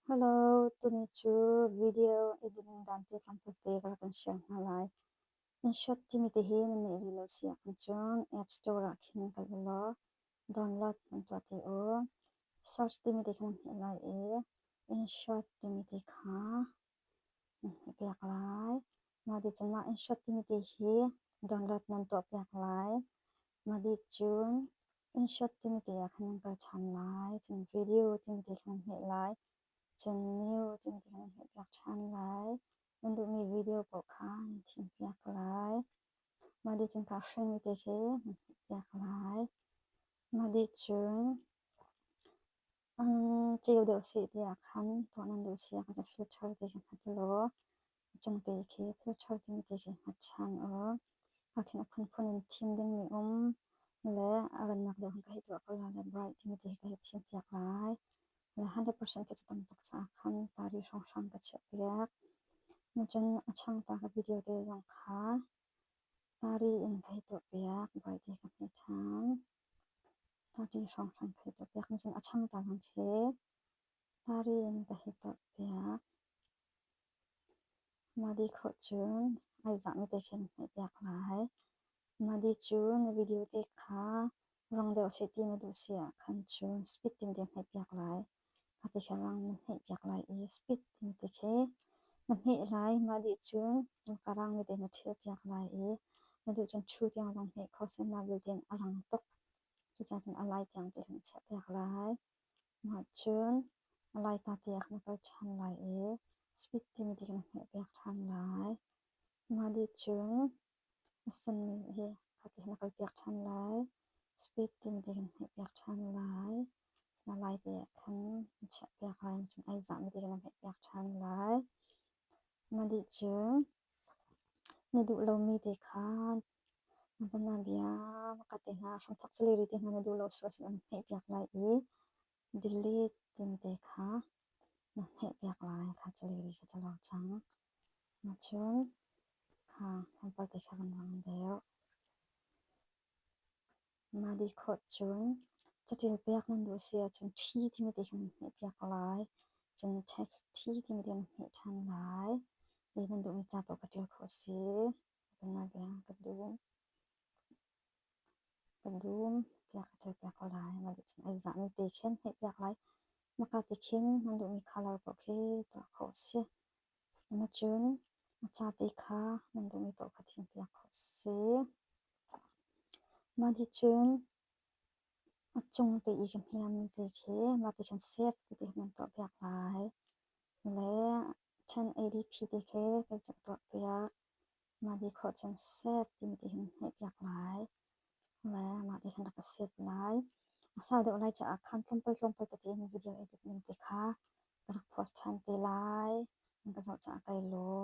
Hello, tuni cu video edit ning dan te tlangpal te ka rak in share hna lai. InShot timi te hi na neih rih lo si ahkhan cun App Store ah khin kal u law download nan tuah te u. Search timi te kha nan hmeh lai i InShot timi te kha nan hmeh piak lai. Mah ti cun mah InShot timi te hi download nan tuah piak lai. Mah dih cun InShot timi te ah khan nan kal ṭhan lai. Cun video timi te kha nan hmeh lai. Cun new timi te kha nan hmeh piak ṭhan lai. Nan duhmi video paoh kha nan thim piak lai. Mah dih cun kha hringmi te khi nan hmeh piak lai. Mah dih cun an ceu deuh seh tiah khan tuah nan duh si ah khan filter te khi hmet ulaw a cung te khi filter timi te khi hmet ṭhan u. Ahkhin a phunphun in thim dingmi um le a rannak deuh khan ka hei tuah ko lai le bright timi te hi ka hei thim piak lai. Le 100% khi cu tam tuk caah khan tari hrawnghrang ka chiah piak. Cun a changta ka video te zong kha tari in ka hei tuah piak. Bright te ka hmet ṭhan. Tari hrawnghrang ka hei tuah piak. Cun a changta zong khi tari in ka hei tuah piak. Mah dih khawh cun ai zahmi te khin hmeh piak lai. Mah dih cu na video te kha rang deuh seh ti na duh si ahkhan cun speed timi te hmeh piak lai. Mah ti kha rang na hmeh piak lai i speed timi te khi na hmeh lai. Mah dih cun ka rangmi te na ṭhial piak lai i na duh cun ṭhu tiang zong hmeh kho seh mah vialte in a rang tuk. Cucaah cun a lai tiang te khin na chiah piak lai. Mah cun a laita te ah khan na kal ṭhan lai i speed timi ti khin na hmehpiak ṭhan lai. Mah dih cun a senmi hi khati hin na kalpiak ṭhan lai. Speed timi ti khin na hmehpiak ṭhan lai. Cun a lai te ah khan na chiahpiak lai. Cun ai zahmi ti khin na hmehpiak ṭhan lai. Mah dih cun na duh lomi te kha na bia ka te hna hramthok saliri te hna na duh lo sual sin an hmehpiak lai i delete timi te kha na hmehpiak lai kha caliri kha ca lo cang. Cun kha tlawmpal te kha kan rang deuh. Mah dih khawh cun caṭial piak nan duh si ahcun ṭhi timi te kha nan hmehpiak lai. Cun text ṭhi timi te nan hmeh ṭhan lai. I nan duhmi ca paoh kha ṭial khawh a si. Ka dum. Ka dum tiah ka ṭial piak ko lai. Mah nih cun ai zahmi te khin hmeh piak lai. Maka te khin nan duhmi colour paoh khi tuah khawh a si. Cun a ca te kha nan duhmi paoh kha thim piak khawh a si. Mah nih cun a cung te i ka hmiammi te khi mah ti khin save ti te khin nan tuah piak lai. Le 1080p te khi kei cu ka tuah piak. Mah ti khawh cun save timi ti hin hmeh piak lai. Le mah ti khan rak ka save lai. A sau deuh lai caah khan tlawmpal tlawmpal tete in video edit ning te kha ka rak post ṭhan te lai. Nan ka zoh caah kai lawm.